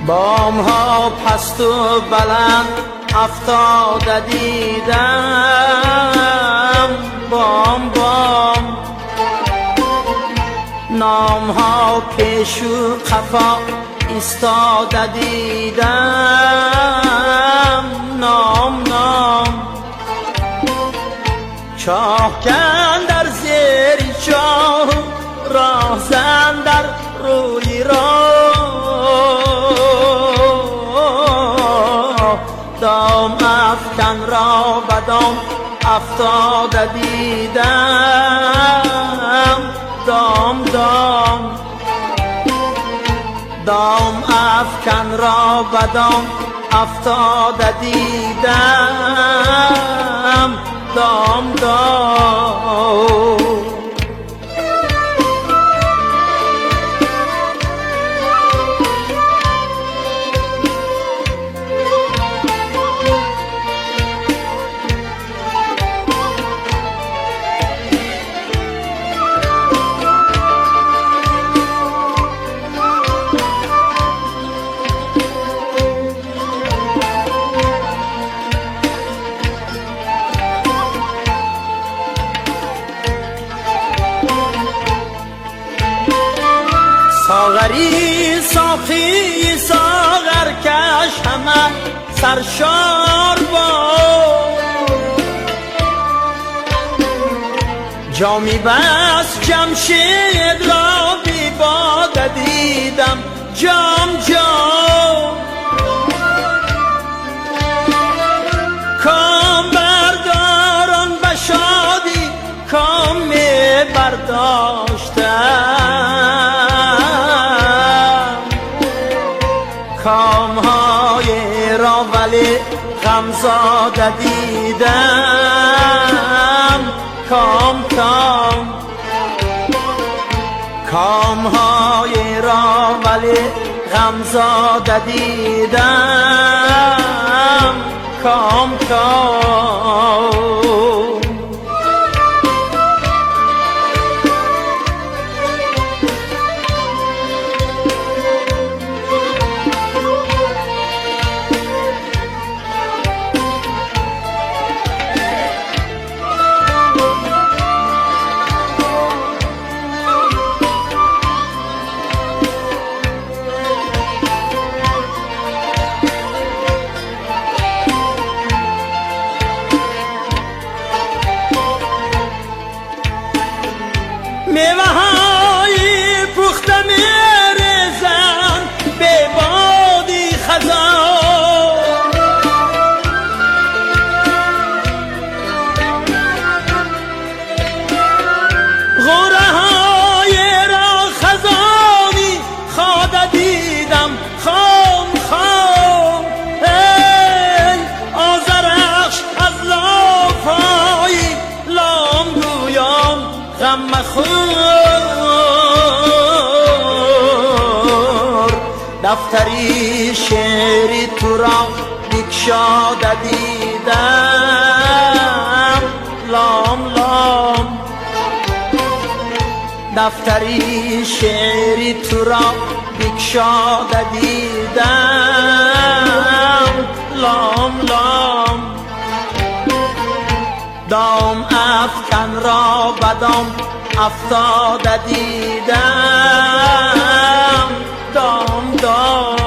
بام ها پست و بلند افتاده دیدم بام بام نام ها پیش و قفا ایستاده دیدم نام نام چاه کن در زیر چاه راه زن در روی راه دام افکن را بدام افتاده دیدم دام دام دام افکن را بدام افتاده دیدم دام دام. ساغری ساقی ساغر کش همه سرشار با جامی بس جمشید را بی باده دیدم جام جام کام برداران به شادی کام می برداشتم کام های را ولی غمزاده دیدم کام کام کام های را ولی غمزاده دیدم کام کام. میوه های پخته میریزند به بادی خزان غوره های را خزانی خواده دیدم خام خام ای آذرخش از لاف های لام گویان غم مخور دفتری شعری تو را بکشاده دیدم لام لام دفتری شعری تو را بکشاده دیدم لام لام دام افکن را بدام افتاده دیدم دام دام.